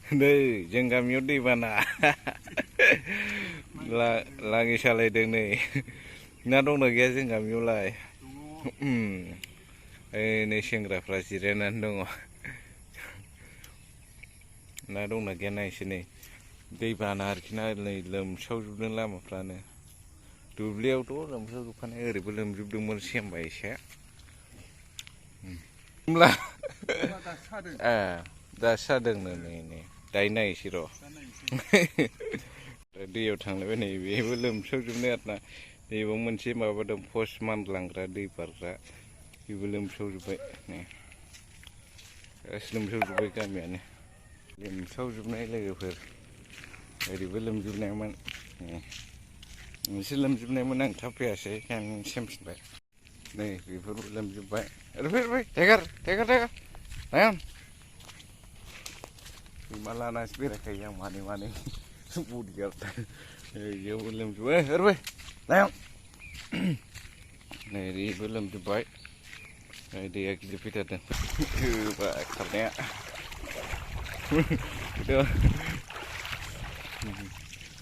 नै जों गामियाव दैबाना लाङि सालायदों नै ना दंना गैया जों गामियावलाय नै सेंग्राफ्रा जिरायनानै दङ ना दंना गैया नायसै नै दैबाना आरोखि ना नै लोमसावजोबदों लामाफ्रानो दुब्लियावथ' लोमसावजोबखानाय ओरैबो लोमजोबदोंमोन सेमबाय एसे होमब्ला दासो जादोंनो नै दायो नायसै र' दैयाव थांलायबाय नै बेबो लोमसावजोबनाय आरोना बेबो मोनसे माबा दं पस्ट मानलांग्रा दै बारग्रा बेबो लोमसावजोब्बाय नै गासै लोमसावजोब्बाय गामियानो लोमसावजोबनाय लोगोफोर ओरैबो लोमजोबनायमोन मोनसे लोमजोबनायमोन आं थाब फैयासै बेखायनो सेमफिनबाय नै बेफोरबो लोमजोब्बाय ओरै टाइगार नायाम सैमा लानासो बेरायखायो आं मानै बडिगार्ड बेयावबो लोमजोब्बाय ओरै नायाम नै ओरैबो लोमजोब्बाय दैया गिदिर फैथारदों होबाय खारनाया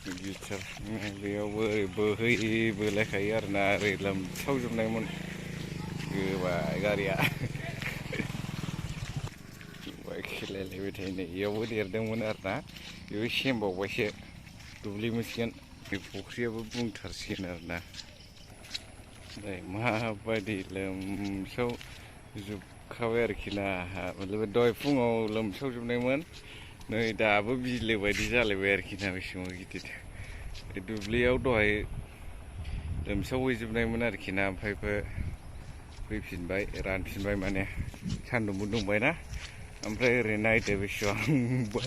गिदिर बेयावबो ओरै बोहैबोलायखायो आरोना ओरै लोमसावजोबनायमोन गोबाय गारिया खेलायलायबाय थायो नै बेयावबो देरदोंमोन आरोना बेबो सेमबावबायसो दुब्लि मोनसिगोन बे फुख्रियाबो बुंथारसिगोन आरोना नै माबायदि लोमसावजोबखाबाय आरोखि ना दहाय फुङाव लोमसावजोबनायमोन नै दाबो बिलो बायदि जालायबाय आरोखि ना बेसेबां गिदिर दुब्लियाव दहाय लोमसावहैजोबनायमोन आरोखि ना ओमफ्राय फैफिनबाय रानफिनबाय माने सान्दुंबो दुंबायना ओमफ्राय ओरै नायदो बेसेबांबा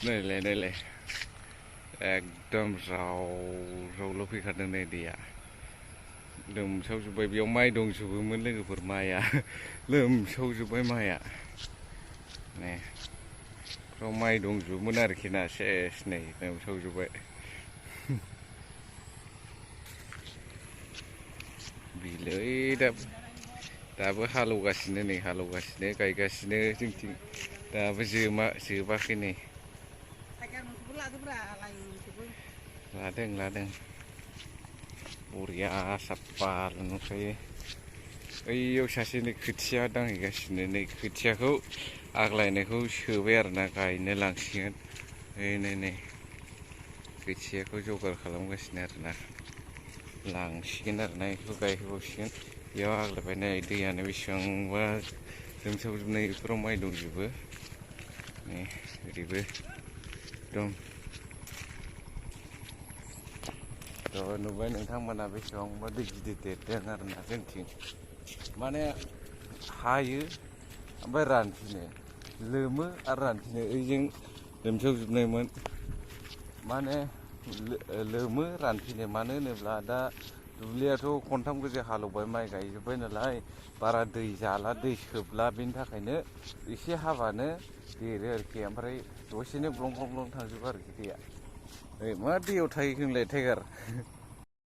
नायलाय एकदम ज्रावल' फैखादों नै दैया लोमसावजोब्बाय बेयाव माइ दंजोबोमोन लोगोफोर माइआ लोमसावजोब्बाय माइआ नै बेयाव माइ दंजोबोमोन आरोखि ना सेस नै लोमसावजोब्बाय बिलो दाबो हालौगासिनो गायगासिनो जोंथिं दाबो जोबाखै नै लादों बरिया साफा नुखायो ओइयाव सासे नै खोथिया दांहैगासिनो नै खोथियाखौ आग्लायनायखौ सोबाय आरोना गायनो लांसिगोन नै खोथियाखौ जगार खालामगासिनो आरोना लांसिगोन आरोना बेखौ गायहैबावसिगोन बेयाव आग्लायबाय नै दैयानो बेसेबांबा लोमसावजोबनाय बेफोराव माइ दंजोबो नै ओरैबो एकदम नुबाय नोंथांमोना बेसेबांबा दै गिदिर देरदों आरोना जोंथिं माने हायो ओमफ्राय रानफिनो लोमो आरो रानफिनो ओइजों लोमसावजोबनायमोन माने लोमो रानफिनो मानो होनोब्ला दा दुब्लियाथ' खनथाम गोजो हालेवबाय माइ गायजोब्बाय नालाय बारा दै जाला दै सोबला बेनि थाखायनो एसे हाबानो देरो आरोखि ओमफ्राय दसेनो ब्लं थांजोबो आरोखि दैया मा दैयाव थायो होनलाय टाइगार